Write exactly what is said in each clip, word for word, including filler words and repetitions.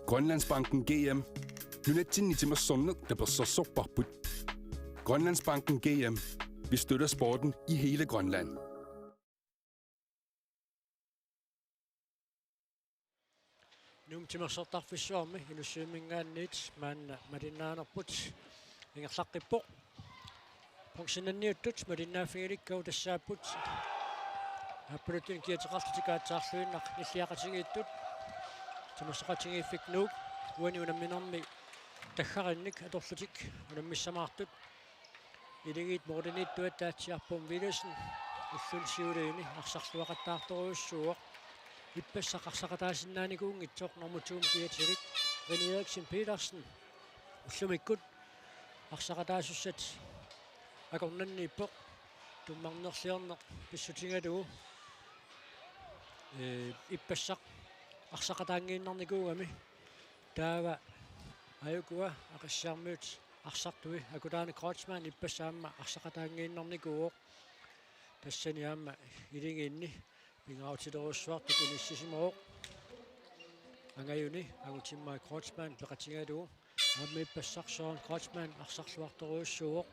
Grønlandsbanken G M. Nunatsinni timersorneq tapersersorparput. Grønlandsbanken G M. Vi støtter sporten i hele Grønland. Nuummi timersortarfissuarmi Inussivimminngaanniit maanna malinnaanerput ingerlaqqippoq. Bronzennanniuttut malinnaaffigilikkagut tassaapput aappaluttunik kiateqarlutik aatsaarluinnaq nilliaqatigiittut. Timersoqatigiiffik Nuuk uani unamminermi taggarinnik atorlutik unammissamaartut. Iligiit Morten Ittuat Taatsiarpum Villadsen ulluni siuliini arsarluaqattaartorujussuuvoq. Ippassaq arsaqataasinnaanikuunngitsoq nummer to-mi kiatilik René Eriksen Petersen ullumikkut arsaqataasussat akornanniippoq tummarnerliorneq pissutigalugu. Ee, ippassaq arsaqataanngiinnarnikuugami taava ajukua Aqissiarmiut arsartui Akulaana Kreutzmann ippassaq aamma arsaqataanngiinnarnikuuvoq. Tassani aamma iligiinni pingaarutilerujussuartut inissisimavoq. Angajuni angutimmaat Kreutzmann peqatigalugu aamma ippassaq Søren Kreutzmann arsarluartorujussuuvoq.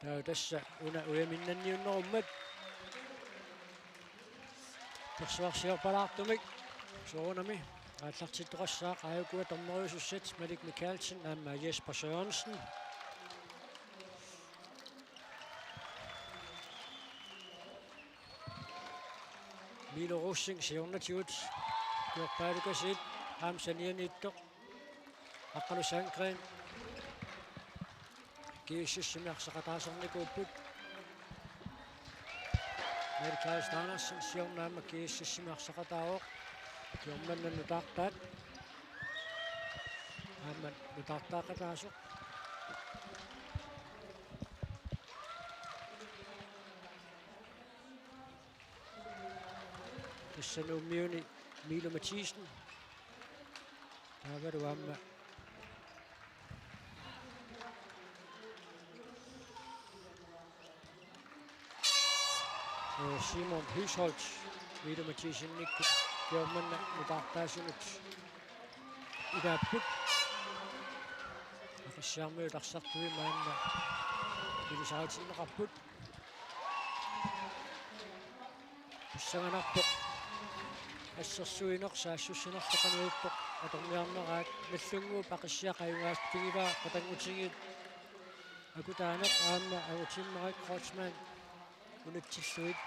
Taava tassa una ujaminnanniunnerummat persuarsiorpalaartumik soorunami aallartittoqassaaq. Aajukua dommeriusussat Malik Mikaelsen aamma Jesper Sørensen. Milo Rosing siornatigut Georg Palukasit aamma sanianiittoq. Aqqalu Sandgren G S S-imi arsaqataasornikuupput. Mikael Andersen siorna aamma G S S-imi arsaqataavoq. Kingorna nutaartaat. Aamma nutaartaaqataasoq. Tassa Nuummiuni Milo Mathisen. Taavalu aamma Simon Høsholt, Milo Mathisen-ikkut kingorna nutaartaasunut ilaapput. Aqissiarmiut arsartui maanna ilisaritinneqarput. Pissanganarpoq. Assersuineq saassussinerlu qanoq ippoq atorniarneraat. Nallunnguup Aqissiaq ajugaassutigivaa qatanngutigiit akutaaneq aamma angutimmarik Kreutzmann unatsillugit.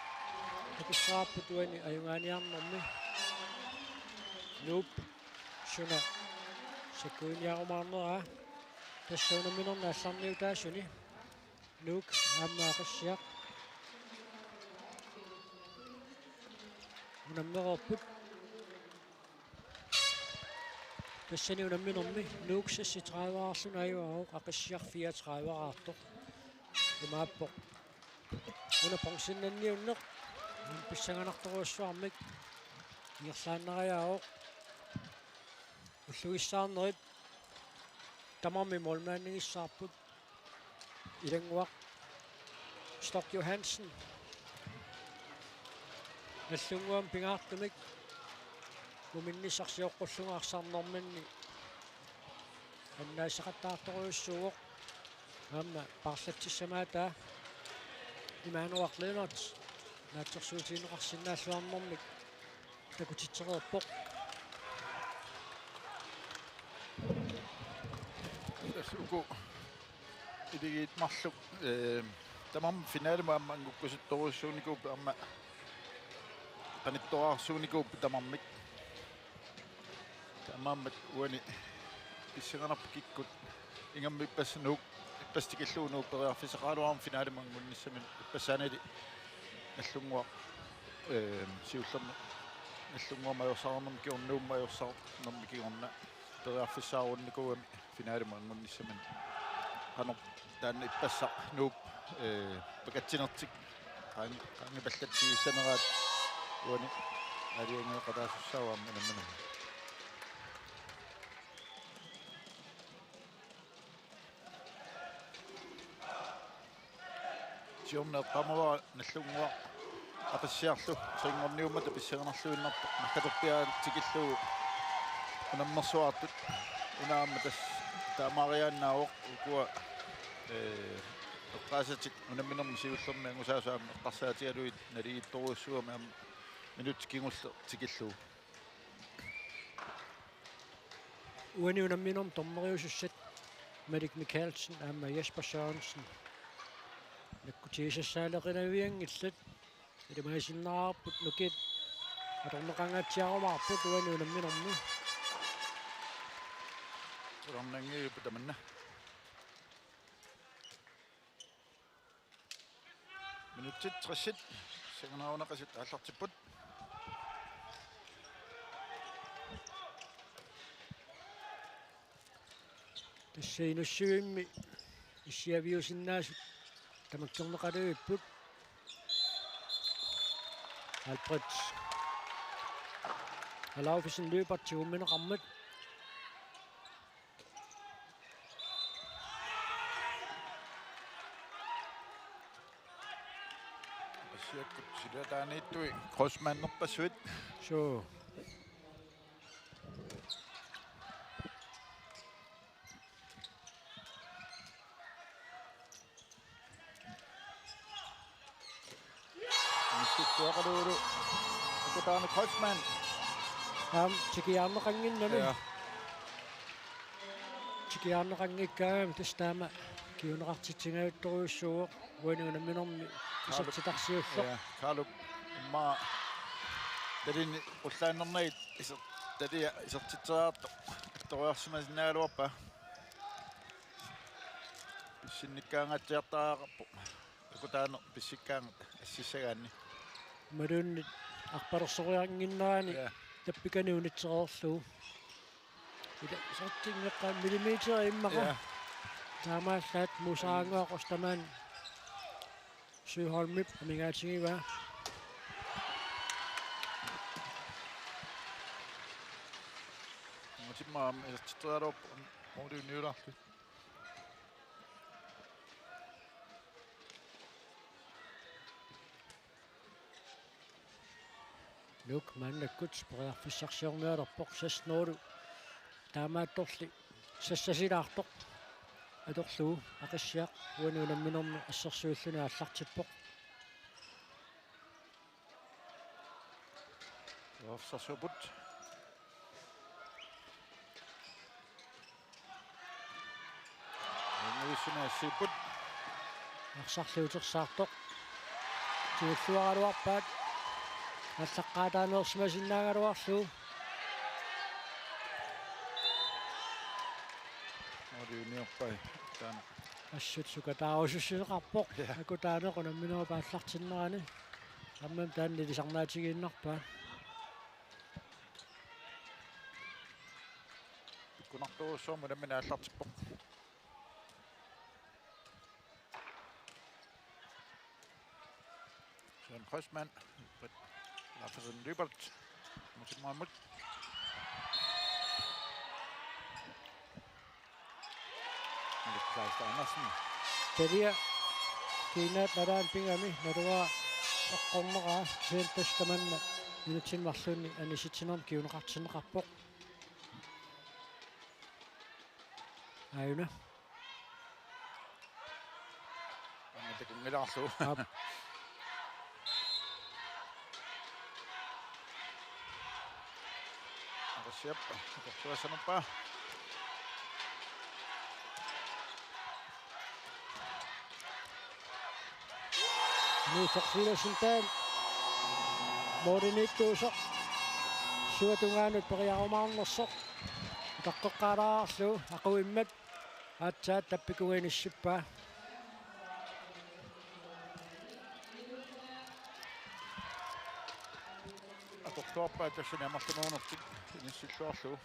Akissarput uani ajugaaniarnermi. Nuup suna sakkuiniarumaarneraa. Tassa unamminerni aallarniutaasuni Nuuk aamma Aqissiaq unammereerput. Tassani unamminermi Nuuk seksogtredive-raarluni ajugaavoq, Aqissiaq fireogtredive-raartoq. Imaappoq una bronzennanniunneq pissanganartorujussuarmik ingerlaannariaavoq. Ullugissaarnerit tamarmik målmandigissaarput. Ilannguaq Stork Johansen. Nallunnguamik pingaartumik muminnissaq sioqqullugu arsarnerminni annaasaqattaartorujussuuvoq. Aamma paarlatsissamaata Immanuel Lennert naatsorsuutigineqarsinnaalluarnermik takutitsereerpoq. Tassa uku iligiit marluk, ee, tamarmik finalimut aamma anngukkusuttorujussuunikuupput aamma qanittuararsuunikuupput tamarmik. Taamaammat uani pissanganarpoq kikkut ingammik ippassaq Nuuk, ippassaq tikillugu Nuuk periarfissaqaraluarmat finalimut angunnissaminik, ippassaanili Nallunnguaq, ee, siullermik Nallunnguamik ajorsarnermik kingorna, Nuummut ajorsarnermik kingorna periarfissaarunnikuugami finalimut angunnissaminik. Qanoq taanna ippassaq Nuup, ee, pakatsinertik qaang-, qaangipallatsigissaneraat uani aalajangeeqataasussaavoq aamma nammineq. Siorna eqqaamavara Nallunnguaq Aqissiarlu trinngorniummata pissanganarluinnarpoq nakkaterpiaat tikillugu Unammersuartut una aamma tassa taamaariaannaavoq ukua, ee, eqqaasatik unamminermi siullermi angusaasut aamma eqqarsaatigalugit naligiittorujussuugami aamma minutsit kingulleq tikillugu. Uani unamminermi dommeriusussat Malik Mikaelsen aamma Jesper Sørensen nakkutigisassaaleqinavianngillat. Ilimagisinnaarput nukiit atorneqangaatsiarumaarput uani unamminermi. Ularnangiiput tamanna. Minutsit tressit signaaruneqasut aallartipput. Tassa inussivimmi issiaviusinnaasut tamakkerneqalerput. Albert Alaufesen Lyberth tigummineqarmat. Assiakkut silataaniittui Kreutzmannerpassuit. Suu. Missikkuaqaluulu akutaani Kreutzmann. Aamma tikiaarneqannginnami. Ja. Tikiaarneqanngikkaangami tassa taama kinguneqartitsingajuttorujussuuvoq uani unamminermi isertitarsiulleq. Ja, Kaalup immaqa talinni qullaannernagit iser-, talia isertitseriartoq attoriarsimasinnaagaluarpaa. Pissinnikkaangaatsiartariaqarpoq. Akutaaneq pissikkaangat assissagaanni. Imaluunniit arpalersoriannginnerani. Ja. Tappikani unitsereerlugu. Ila sortinngeqqaat millimeter immaqa. Ja. Taamaallaat Muusaraannguaq Ostermann Søholmip amigaatigivaa. Mutimmaam isertitseriaraluarpoq måli uniulaartoq. Nuuk maannakkut periarfissarsiornialerpoq seks nul. Taamaattorli sassasilaartoq atorlugu Aqissiaq uani unamminermi assersuilluni aallartippoq. Uafsarsuuput. Unguissunaasipput. Arsarli utersaartoq. Tigulluaraluarpaat. Allaqqaataaneersimasinnaagaluarlugu. Måli uniorpai taanna. Assut sukataarusussuseqarpoq. Ja. Akutaaneq unamminerup aallartinnerani. Aamma taanna ilisarnaatigiinnarpaa. Pikkunartorujussuarmik unammineq aallartippoq. Søren Kreutzmann. Lafesen Lyberth. Musimmaamut. Niklas Andersen. Talia kiinaat nalaani pigami naluara eqqorneraa, kisianni tassa tamanna minutsini marlunni anisitsinermi kinguneqartinneqarpoq. Aajuna. Aamma takunngilaarlugu. Aap. Aqissiap atortuassanerpaa. Inuussaq Silassintaal målimiittuusoq. Suatungaanut periarumaarnersoq. Utaqqeqqaalaarlugu aquimmat. Aatsaat tappikugani issippaa. Atortuarpaa tassani amerlanerunertik inissilluarlugu.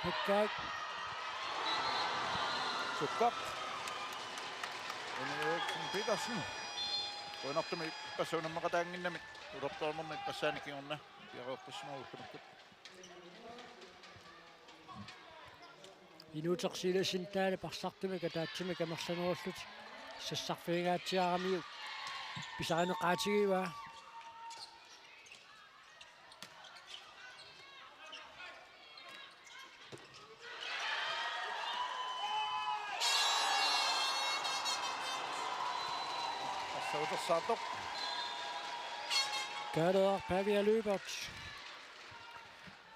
Hakkaak. Sukkaq. Rune Eriksen Petersen. Qujanartumik ippassaq unammeqataannginnami. Ulertoornermi ippassaanik kingorna piareerpassimagullu makkut. Inuuteq Silassintaali arsartumik ataatsimik amerlanerullutik sassarfigingaatsiaramiuk pisarineqaatigivaa. Assautersaartoq. Kaaleeraq Pavia Lyberth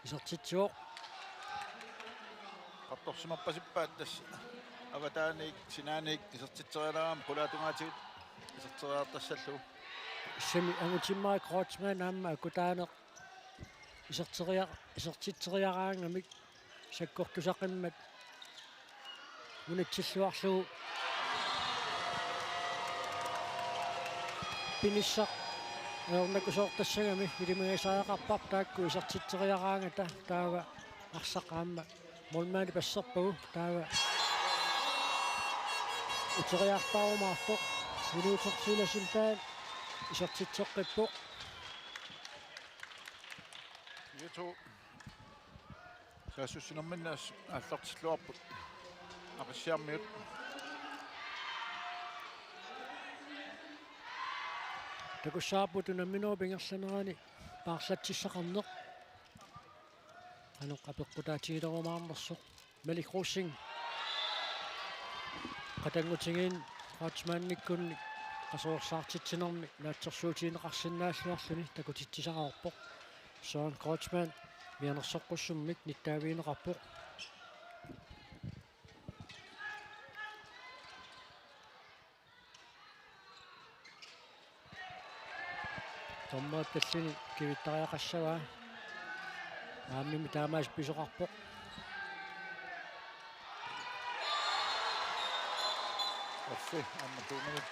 isertitsivoq. Qattorsimarpasippaat tassa avataaniit sinaaniit isertitserialaarami qulaatungaatigut iserteriartassallugu. Simi Angutimmarik Kreutzmann aamma akutaaneq iserteria-, isertitseriaraangamik sakkortusaqimmat unitsilluarlugu pinissaq ajornakusoortassagami ilimagisariaqarparput taakku isertitseriaraangata. Taava arsaq aamma målmandi passerpagu taava uteriartarumaartoq. Inuuteq Silasindal isertitseqqippoq. J to saassussinerminni as-, aallartilluarput Aqissiarmiut. Takussavarput unamminerup ingerlanerani paarlatsissaqarneq. Qanoq apeqqutaatigilerumaarnersoq. Malik Rosing qatanngutigiinni Kreutzmannikkunni qasuersaartitsinermi naatsorsuutigineqarsinnaalluarluni takutitsisaqarpoq. Søren Kreutzmann mianersoqqussummik nittaavigineqarpoq. Dommerit tallini kivittariaqassavaa. Aammimi taamaasippisoqarpoq. Offi, aamma to minut.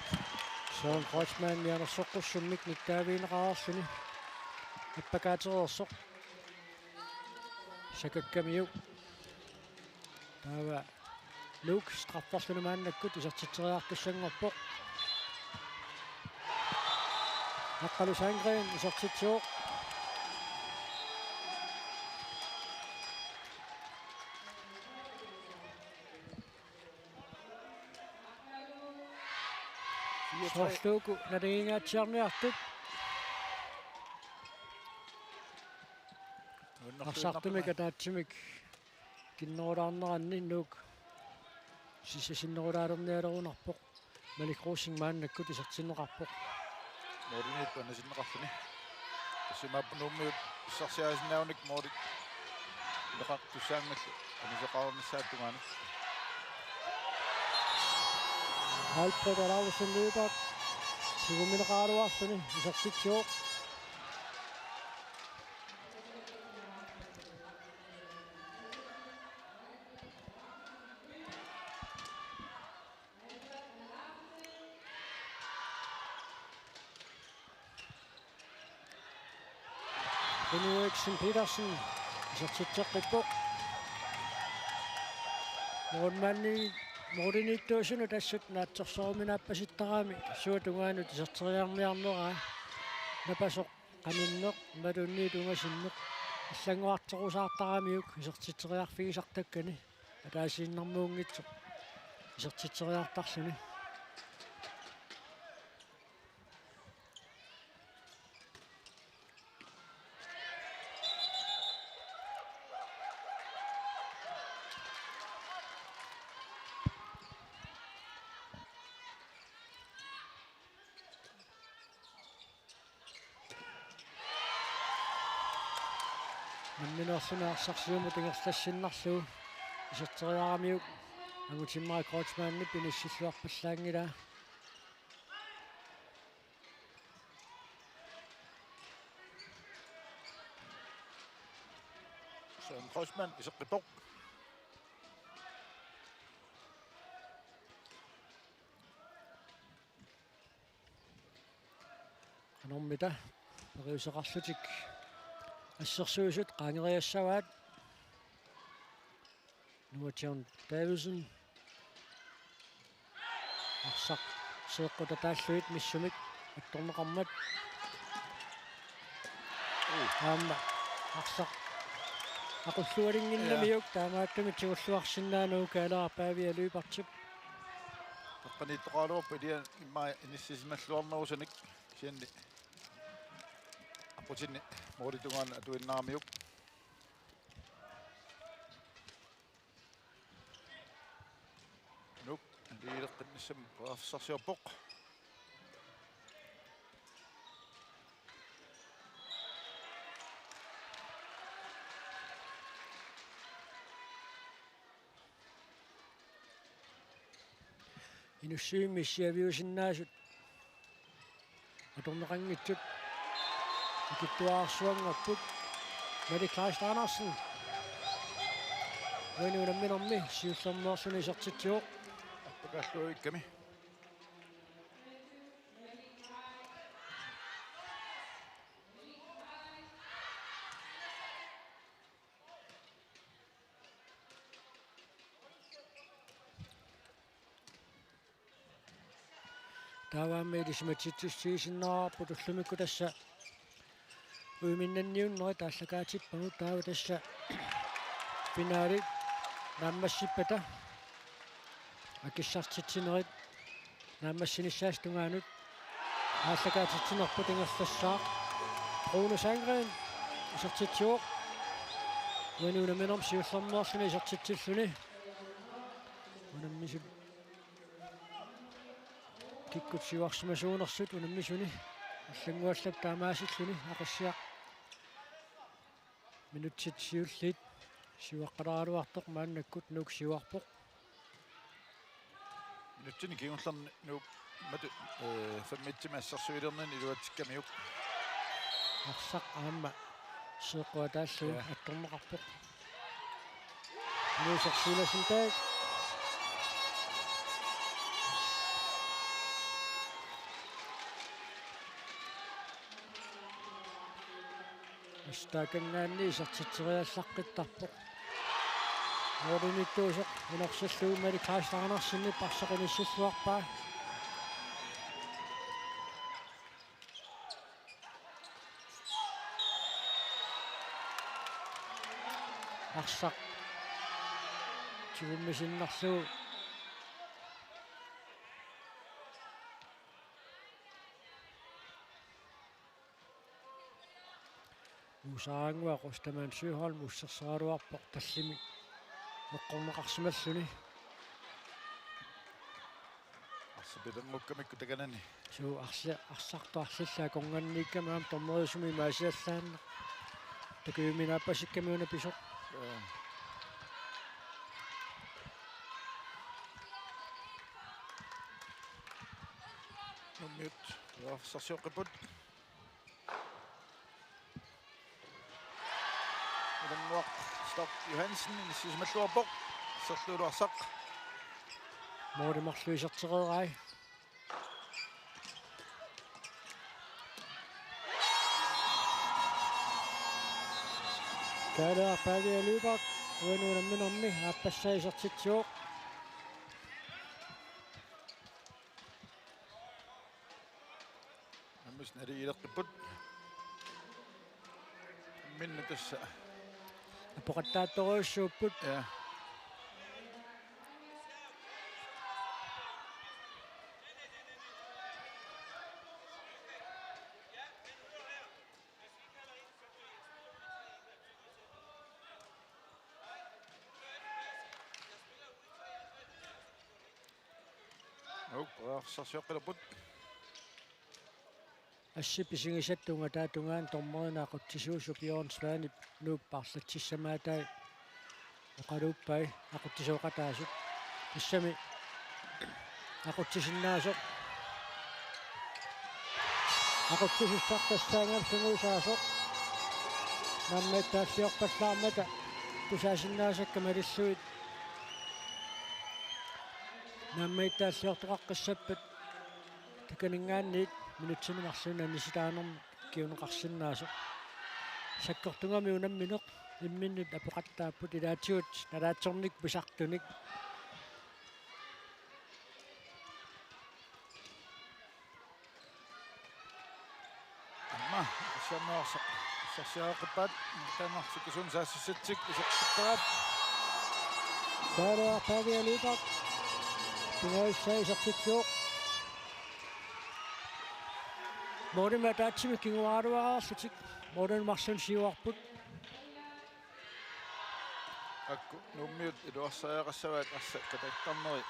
Søren Kreutzmann mianersoqqussummik nittaavigineqareerluni. Appakaatereersoq. Sakakkamiuk. Taava Nuuk strafferluni maannakkut isertitseriartussanngorpoq. Aqqalu Sandgreen isertitsivoq. Soorlu uku nalingingaatsiarniartut. Arsartumik ataatsimik kinnerulaarneranni Nuuk sisasinnerulaalernialerunarpoq. Malik Rosing maannakkut isertinneqarpoq. Målimiittoq anasinneqarluni. Tassa imaappoq Nuummiut pissarsiarisinnaagunik målit ileqartussaanngillat anisoqarnissaata tungaanut. Alfred Olaussen Lyberth siumineqaraluarluni isertitsivoq. Rune Eriksen Petersen isertitseqqippoq. Målmandi, målimiittuusunut assut naatsorsoruminaappasittarami suut tungaanut iserteriarniarneraa. Napasoq qaninneq imaluunniit ungasinneq allanngorarterusaartaramiuk isertitseriarfigisartakkani ataasiinnarmuunngitsoq isertitseriartarluni. Nammineerluni arsaq siumut ingerlassinnarlugu iserteriaramiuk Angutimmarik Kreutzmannip inissilluarpallaanngilaa. Søren Kreutzmann iseqqippoq. Qanormita periuseqarlutik assersuisut qaangeriassavaat. Noah John Davidsen. Arsaq seeqqutataallugit missumik attorneqarmat. Uu. Aamma arsaq aqullualinnginnamiuk. Ja. Taamaattumik tigulluarsinnaanagu Kaaleeraq Pavia Lyberthip. Qaniittoqaraluarpoq, ilia immaqa inissisimalluarnerusunik, kisianni aqutsinni målip tungaanut atuinnaramiuk. Nuuk, nalileqqinnissamut periarfissarsiorpoq. Inussivimmi issiaviusinnaasut atorneqanngitsut ikittuararsuanngorput. Mette Kleist Andersen uani unamminermi siullermeerluni isertitsivoq. Appakaalluavikkami. Taava aamma ilisimatitsissutigisinnaarparput ullumikkut tassa uiminnanniunnerit aallakaatippagut, taava tassa finaali naammassippata akissartitsinerit naammassinissaasa tungaanut aallakaatitsinerput ingerlassaaq. Rune Sandgren isertitsivoq. Uani unamminermi siullermeerluni isertitsilluni. Unammisut kikkut siuarsimasuunersut unammisuni allannguallap taamaasilluni Aqissiaq. Minutsit siulliit siuaqqalaaraluartoq maannakkut Nuuk siuarpoq. Minutsini kingullerni Nuuk matu, eh, femmitsimik assersuilernermi iluatsikkamiuk. Arsaq aamma seeqqua taallugu, ja, attorneqarpoq. Nuusaq Silassen taak. Assut taakanngaanniit isertitseriallaqqittarpoq. Nuulinittuusoq unersillugu Mette Kleist Andersenip arsaq inissilluarpaa. Arsaq tivummisinnarlugu. Uusaraannguaq Ostermann Søholm ussersoraluarpoq tallimi eqqorneqarsimalluni. Arsaq pilerngukkamikkut takanani. Suu, arsi-, arsartoq arsillaa konganniikkama aamma dommeriusumi imaasiallaannaq. Takujuminaapasikkami una pisoq. Ja. Nuummiut periarfissarsioqqipput. Ilannguaq Stork Johansen inissisimalluarpoq. Serluuluarsaq. Måli marluk isertereerai. Kaaleaq Pavia Lyberth uani unamminermi aappassaa isertitsivoq. Unammisut naligileqqipput. Minna tassa. Apoqattaattorujussuupput. Ja. Nuuk periarfissarsioqqilerput. Assit pisigisat tunngataa tungaanut dommerinik aqutsisuusup Bjørn Svanep Nuup paarlatsissamaatai oqaluuppai aqutsisooqataasut. Tassami aqutsisinnaasoq. Aqutsisussaq tassaanngilaq sungiusaasoq. Naammagittaalliorpallaarmata tusaasinnaasakka malillugit naammagittaalliortoqaqqissappat. Takaninngaanniit minutsini marlunni anisitaanermut kinguneqarsinnaasoq. Sakkortungami unammineq imminnut apoqattaapput ilaatigut nalaatsornikkut pisartunik. Aamma, Aasiannaarsa-, Aasiaaqippaat, taanna sukkasuumik saassussatsik isertippaa. Taava Pavia Lyberth. Pingajussaanik isertitsivoq. Målimik ataatsimik kinguaaraluarlutik. Målimik marlunnik siuarput. Akku Nuummiut iluarsariaqassavaat arsaq katakkarneri.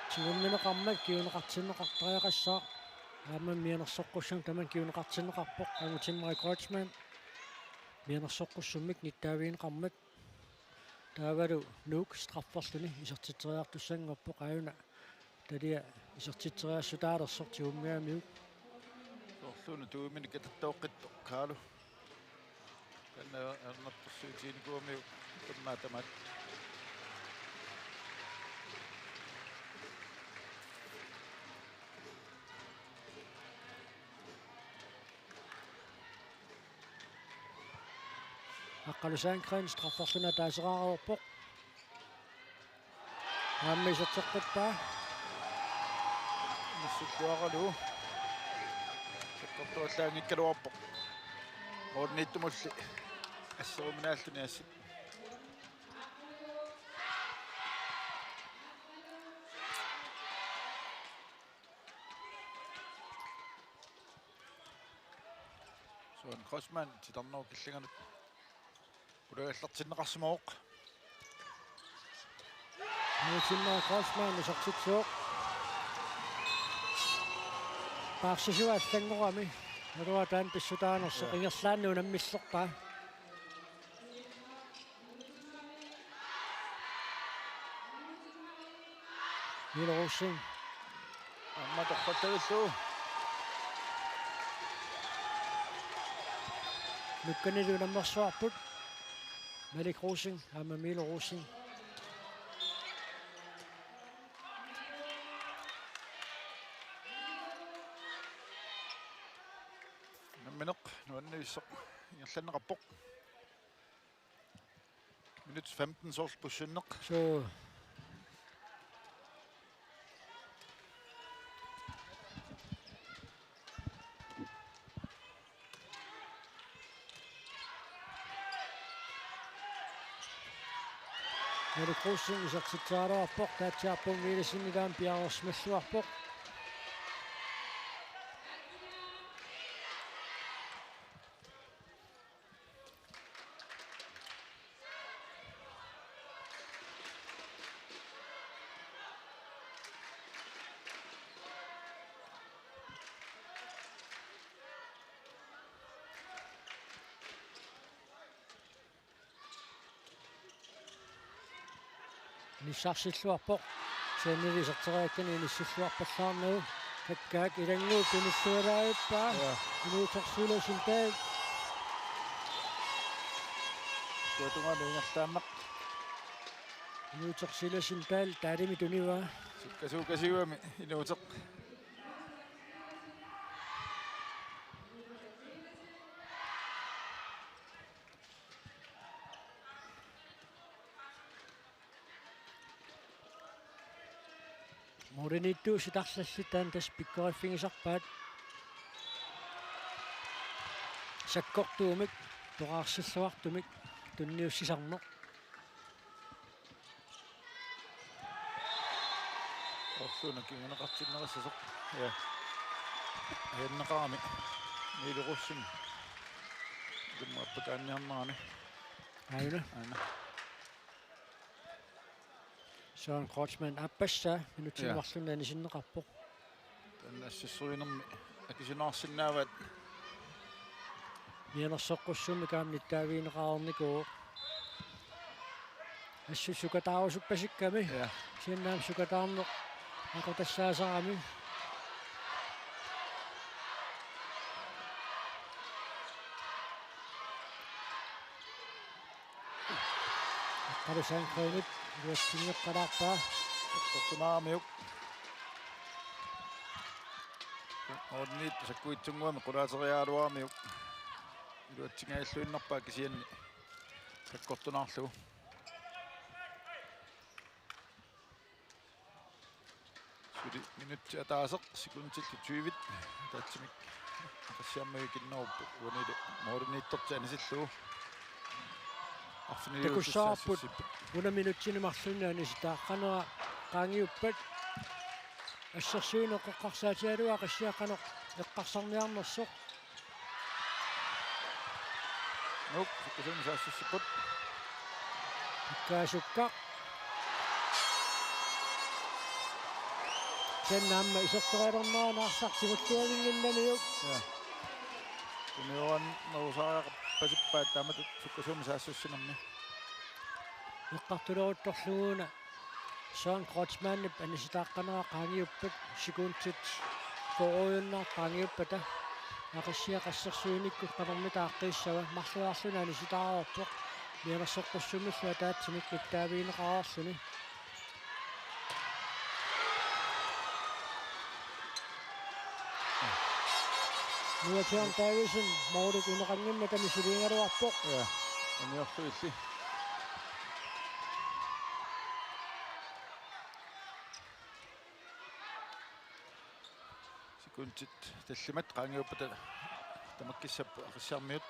Tigummineqarmat kinguneqartinneqartariaqassaaq. Aamma mianersoqqussummik tamanna kinguneqartinneqarpoq. Angutimmarik Kreutzmann. Mianersoqqussummik nittaavigineqarmat. Taavalu Nuuk strafferluni isertitseriartussanngorpoq, aajuna talia isertitseriassutaalersoq tigummiamiuk. Soorluuna tuiminik katertooqqittoq Kaalu. Taanna ajornartorsiutiginikuuamiuk tammaa tamaat. Aqqalu Sandgreen strafferluni ataaseraarpoq. Aamma iserteqqippa. Missukkuaralu. Sakkortuallaanngikkaluarpoq. Målimiittumulli asseruminaalluni assip. Søren Kreutzmann titarnerup killinganut ulagallartinneqarsimavoq. Angutimmarik Kreutzmann isertitsivoq. Paarsisuat allanngorami. Naluara taanna pissutaanersoq. Ja. Ingerlaannaq unammillerpaa. Milo Rosing. Aamma torrattavillu. Nukkanilu unammersuarput. Malik Rosing, aamma Milo Rosing. Unammineq nuannavissoq ingerlanneqarpoq. Minut femten soorlu pussunneq. Suu. Erik Rosing isertitseriaraluarpoq, Katja Pungiilisinikaan piareersimalluarpoq. Inissarsilluarpoq. Sandili iserteriakkani inissilluarpallaarnagu. Takkaak ilannguup tunilluaraappaa. Ja. Inuuteq Silas Dahl. Tuatungaani ingerlaannaq. Inuuteq Silas Dahl taalimi tunivaa. Sukkasuukasiugami Inuuteq. Målimiittuusut arlallit taanna tassa pikkoriffigisarpaat. Sakkortuumik, toraarsilluartumik, tunniussisarneq. Orsuuna kinguneqartinneqassasoq. Ja. Ajanneqarami. Milo Rosing. Tummappakaanniarnerani. Aajuna. Aajuna. Søren Kreutzmann aappassaa minutsini, ja, marlunni anisinneqarpoq. Taanna assassuinermi akisunaarsinnaavaat. Mianersoqqussummik aamma nittaavigineqareernikuuvoq. Assut sukataarusuppasikkami. Ja. Siannaam sukataarneq aqutassaasarami. Aqqalu Sandgrenip iluatsinngikkaluarpaa. Sakkortunaaramiuk. Orniit sakkuitsunnguamik qulaateriaraluaramiuk. Iluatsinngilluinnarpaa kisianni sakkortunaarlugu. Minutsit ataaseq, sekundit tyve. Tatsumik Aqissiarmiut ikinneruppoq, uanilu målimiittortik anisillugu. Arfiniliussissaassussipput. Takussavarput una minutsini marlunni anisitaaqqanera qaangiuppat. Assersuineq eqqarsaatigalugu Aqissiaq qanoq eqqarsarniarnersoq. Nuuk, sukkasuumik saassussipput. Ukkaasukka. Sen aamma iserterialernera naarsaq tigulluavinnginnamiuk. Ja. Tunioran nuusariaqarpasippaat taamatut sukkasuumik saassussinermi. Eqqartuleruttorluuna Søren Kreutzmannip anisitaaqqanera qaangiuppat, sekundit fyrreujunnarput qaangiuppata Aqissiaq assersuinikkut qanormita aaqqiissava, marloriarluni anisitaareerpoq, mianersoqqussummillu ataatsimik nittaavigineqareerluni. Noah John Davidsen målit ineqanngimmata misiliigaluarpoq. Ja, uniorluilli. Sekundit tallimat qaangiuppata tamakkiissapput Aqissiarmiut.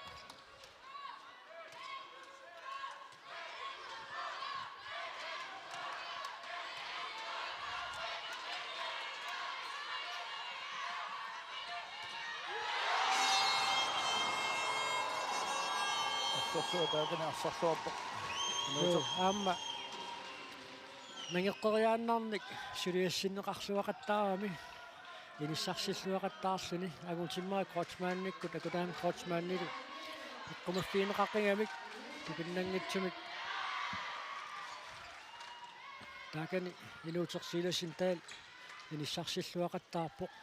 Assersuaq taakani arsarluarpoq. Joo, aamma nangeqqeriaannarnik suliassinneqarluaqattaarami. Inissarsilluaqattaarluni, angutimmarik Kreutzmannikkut, Akutaami Kreutzmannilu eqqumaffigineqaqigamik, tupinnanngitsumik. Taakani Inuuteq Silas Dahl inissarsilluaqattaarpoq.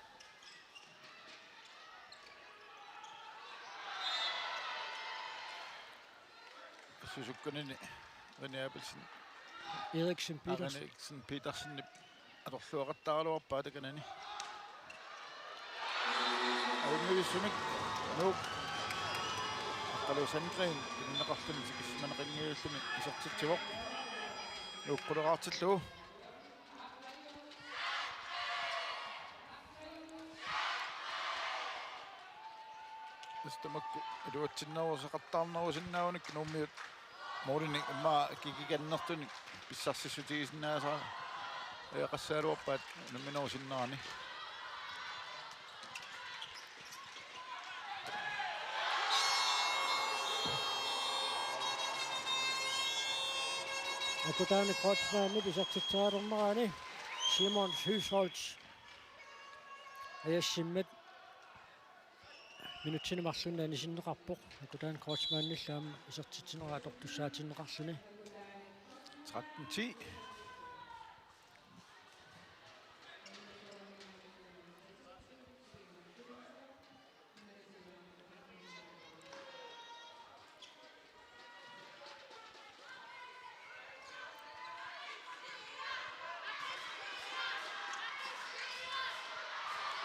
Susukkanini René Abelsen. Eriksen Petersen. Eriksen Petersenip atorluaqattaaraluarpaa takanani. Ajunngivissumik Nuuk. Aqqaluaq Sandgreen tunineqarluni tikissimaneqanngivilluni isertitsivoq. Nuuk quleqaartillugu. Tassa tamakku iluatsinneruseqattaarnerusinnaagunikkit Nuummiut målinik immaqa kikikannertunik pissarsissutigisinnaasariaqassagaluarpaat unamminerusinnerani. Akutaami Kreutzmannip isertitserialernerani Simon Søholt ajassimmat minutsini marlunni anisinneqarpoq. Akutaami Kreutzmannillu aamma isertitsinera atortussaatinneqarluni. Tretten ti.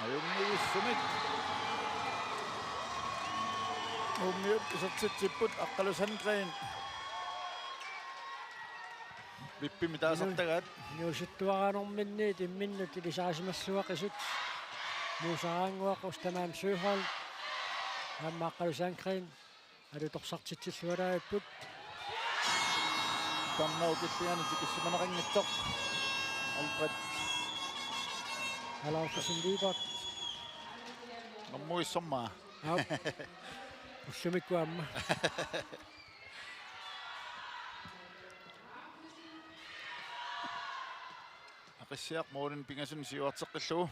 Ajunngivissumik Nuummiut isertitsipput, Aqqaluaq Sandgreen vippimik taasartagaat. Inuusuttuaraanerminniit imminnut ilisarisimalluaqisut. Muusaraannguaq Ostermann Søholm aamma Aqqaluaq Sandgreen alutorsartitsilluaraapput. Tarnau killinganik tikissimaneqanngitsoq. Alfred Alaufesen Lyberth. Normuissormaa. Aap. Ullumikkut aamma. Aqissiaq målinik pingasuni siuarteqqillugu.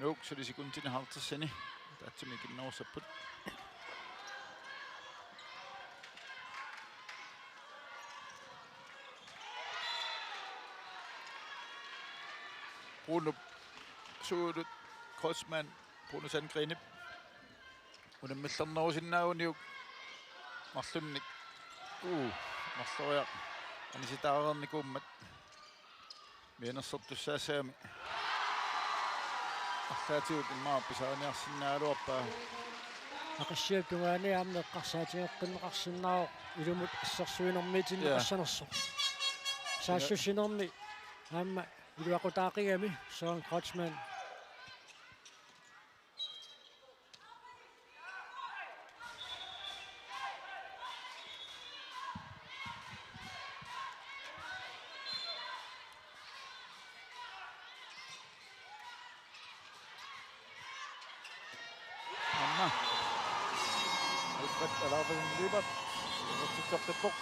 Nuuk suli sekundinik halvtredsini tatsimi ikinnerussapput. Bruno Suulut Kreutzmann, Bruno Sandgreenip unammillernerusinnaaguniuk marlunnik. Uu, marloriaq anisitaareernikuummat mianersortussaassagami. Arlaatigut immaqa pisariniarsinnaagaluarpaa. Aqissiap tungaani aamma eqqarsaatigeqqinneqarsinnaavoq ilumut assersuinermiitinneqassanersoq. Ja. Saassussinermi aamma iluaqutaaqigami Søren Kreutzmann. Aamma Alfred Alaufesen Lyberth isertitseqqippoq.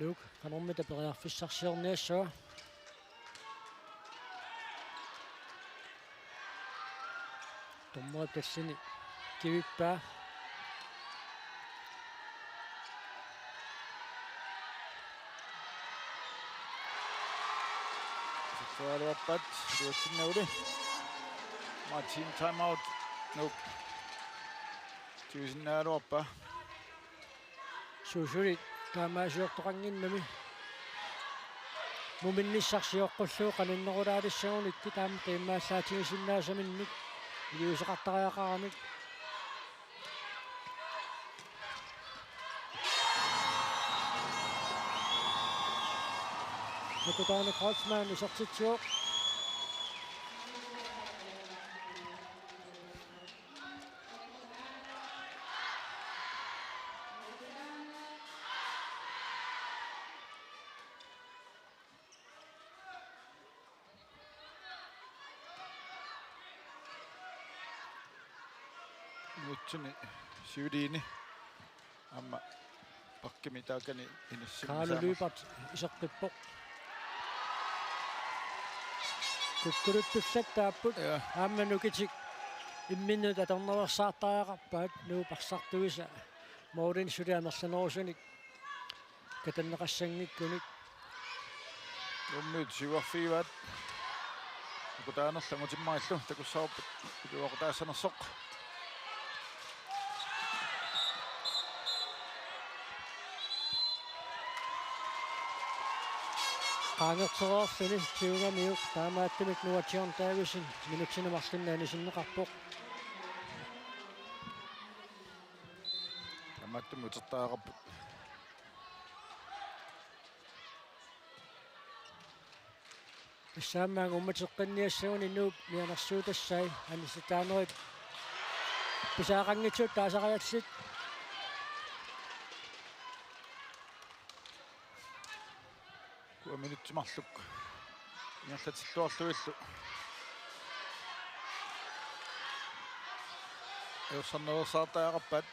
Nuuk qanormita periarfissarsiorniassava. Dommerip tassani kivippaa. Iserteraluarpaat, iluatsinnaguli. Martin timeout. Nuuk. Tiusinnaagaluarpaa. Suusuli taamaasiortoqannginnami. Muminnissaq sioqqullugu qaninnerulaarissagunikkit taama qiimmaallaatigisinnaasaminnik iliuuseqartariaqaramik. Nikutaani Kreutzmann isertitsivoq. Nuutsini siuliini aamma bakkimi taakani inissimmik Kaarlo saama. Lyberth isertippoq. Kukkuluttussat taapput. Ja. Aamma nukitik imminnut atornersaartariaqarpaat Nuup arsartuisa målini suli amerlanerusunik katanneqassanngikkunik. Nuummiut siuarfigivaat. Nikutaanerlu angutimmarillu takussavarput iluaqutaassanersoq. Qaangertereerluni siungamiuk taamaattumik Noah John Davidsen minutsini marlunni anisinneqarpoq. Taamaattumik utertariaqarput. Tassa aamma angumateqqinniassaguni Nuup mianersuutassai anisitaanerit pisaaqanngitsut taasariallit. Ukua minutsit marluk ingerlatilluarlugillu ajorsarnersaartariaqarpaat.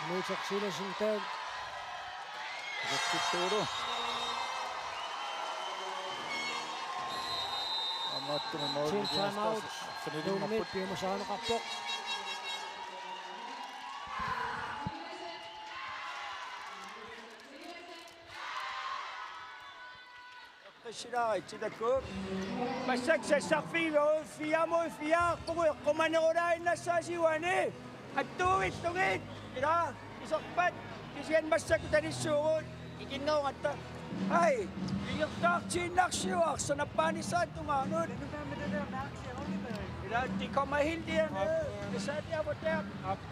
Nuup Silasen taanna. Isertittuulu. Aamma attumi mål. Team timeout. Nuummi piumasarineqarpoq. Qissilaaritsi taakku. Massakkut sassarfigivagut fire mod fire, puku eqqumanerulaaginnassaasi uani. Attuuvillugit, ila, iserpat, kisianni massakkut tanissuugut, ikinnerugatta. Hej, ingerlaartiinnarsiuk arsaq nappaanissaq tungaanut. Ila, de kommer helt derned. Det er sandt, jeg var der.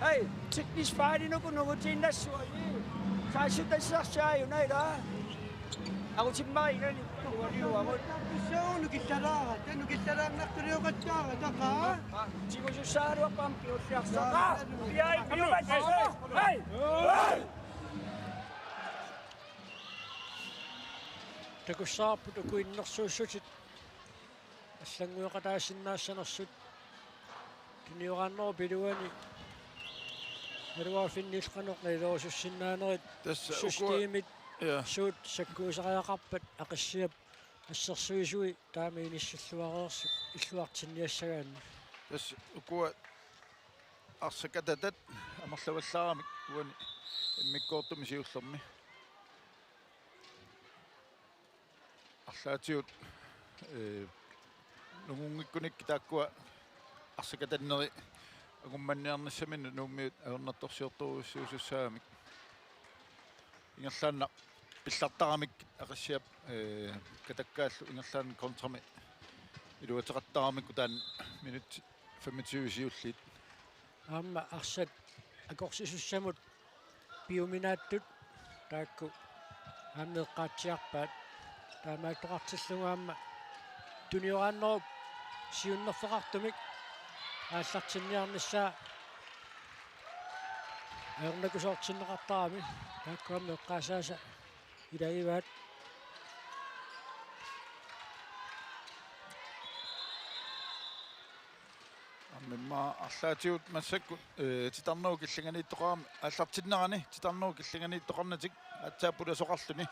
Hej, teknisk fejl, nu kunne du gå til en, der så i. Så jeg synes, den ser seriøst ud, ila. Angutimmagu igani uaniuagut. Suu nukillalaarata, nukillalaarnartuliuqattaarata qaa. Tigusussaagaluarpara kingulliarsaartoq. Qaa. Piai piumat. Hej. Takussavarput uku innersuussutit allanngueqataasinnaassanersut. Tunioraannerup iluani naluara finniillu qanoq nalilerusussinnaanerit. Tassa ukua, systemit, ja, suut sakkuusariaqarpat Aqissiap assersuisui taama inissilluareersut illuartinniassagaanni. Tassa ukua arsaq katatat amerlavallaaramik uani immikkoortumi siullermi. arlaatigut, ee, nungunngikkunik taakkua arsakatanneri angummanniarnissaminnik Nuummiut ajornartorsiortorujussuusussaamik. Ingerlaannaq pillartaramik Aqissiap, ee, katakkaallu ingerlaannaq kontrami iluateqattaramikku taanna minutsit femogtyve siulliit. Aamma arsat akorsisussamut piuminaattut taakku aamma eqqaatsiarpaat. Taamaattoqartillugu aamma tunioraannerup siunnerfeqartumik aallartinniarnissaa ajornakusoortinneqartarami taakku aamma eqqaasaasa ilagivaat. Aamma immaqa arlaatigut massakkut, ee, titarnerup killinganiittoqarami aallartinnerani titarnerup killinganiittoqarnatik aatsaat pulasoqarluni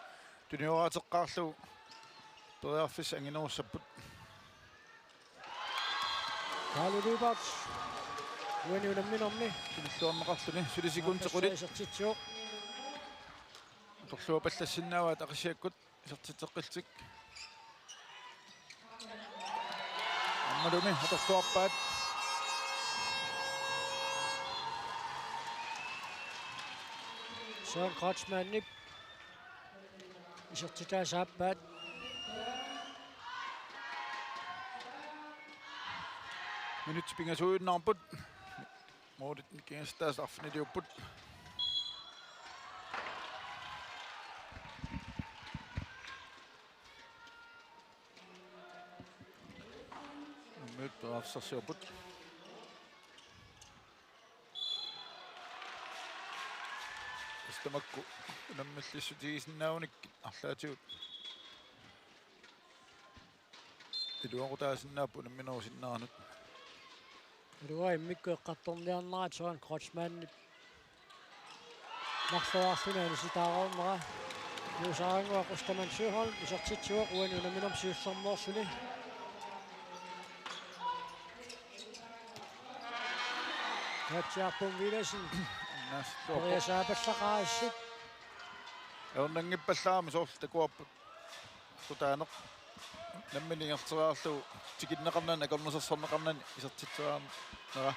tunioraateqqaarlugu periarfissat anginerussapput. Kaali Lyberth uani unamminermi. Tunilluarneqarluni suli sekundit qulit. Isertitsivoq. Atorluapallassinnaavaat Aqissiakkut isertitseqqillutik. Aammalumi atorluarpaat. Søren Kreutzmannip isertitaa saappaat. Minutsit pingasuujunnarput. Målit nikingassutaasut arfiniliupput. Nuummiut periarfissarsiorput. Tassa tamakku unammillissutigisinnaagunik arlaatigut iluaqutaasinnaapput unamminerusinnaanut. Ilua immikkut eqqartorniarnerat Søren Kreutzmannip marloriarluni anisitaareernera. Nuusaraannguaq Ostermann Søholm isertitsivoq uani unamminermi siullermeerluni. Katja Pung Villadsen. Annaassuarpoq. Periasaapallaqaasut. Ajornanngippallaarami soorlu takuarput. Sutaaneq. Nammineq ingerlateriarlugu tikinneqarnani akornusersorneqarnani isertitseriarnera.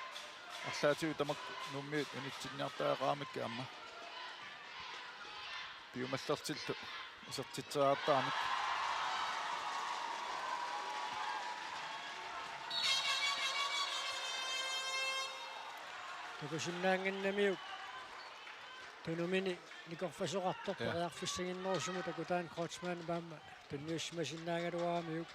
Arlaatigut tamakku Nuummiut unitsinniartariaqaramikkit aamma. Piumallertillu isertitseriartaramik. Takusinnaannginnamiuk tunumini nikorfasoqartoq. Ja. Periarfissaginnerusumut takutaani Kreutzmann aamma tunniussimasinnaagaluaramiuk.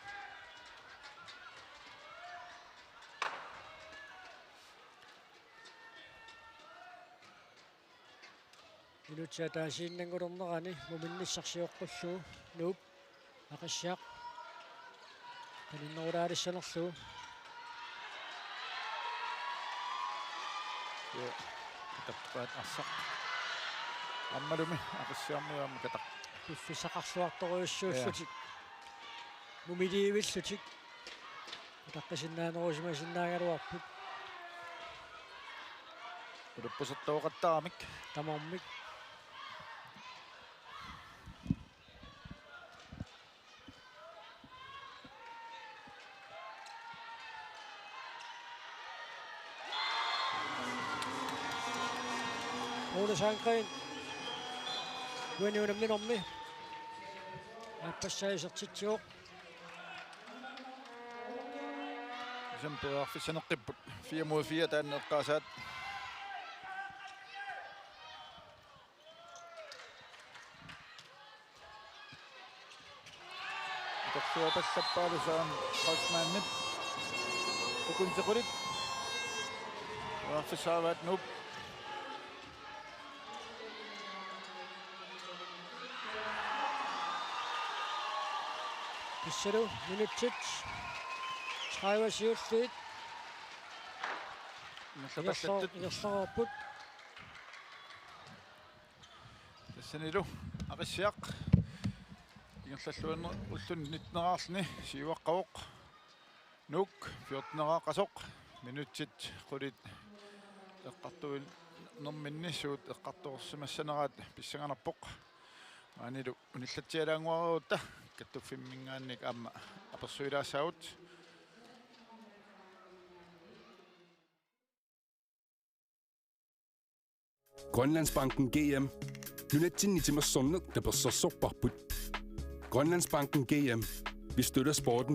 Minutsit ataasiinnanngulernerani muminnissaq sioqqullugu Nuup Aqissiaq qaninnerulaalissanerlugu. Ja, katappaat arsaq. Aammalumi Aqissiarmiut aamma kataq. Piffissaqarluartorujussuullutik. Ja. Mumiliivillutik. Utaqqisinnaanerusimasinnaagaluarput. Ulappusertooqattaramik. Tamarmik. Ole Sandgreen. Uani unamminermi. Aappassaa isertitsivoq. Isam periarfissaneqqipput. Fire mod fire taanna eqqaasaat. Atorluapallappaalu Søren Kreutzmannip. Sekundit qulit. Periarfissaavaat Nuup. Tassalu minutsit tredive siulliit. Ingerlapallattut. Ingerlareerput. Tassanilu Aqissiaq ingerlalluarnerulluni nitteneraarluni siuaqqavoq. Nuuk fjorteneraaqasoq minutsit qulit eqqartuinerminni suut eqqartorsimassaneraat pissanganarpoq. Maanilu unillatsialaannguarutta Kattuffimminngaanniit aamma apersuilaassaagut. Grønlandsbanken G M. Nunatsinni timersorneq tapersersorparput. Grønlandsbanken G M. Vi støtter sporten.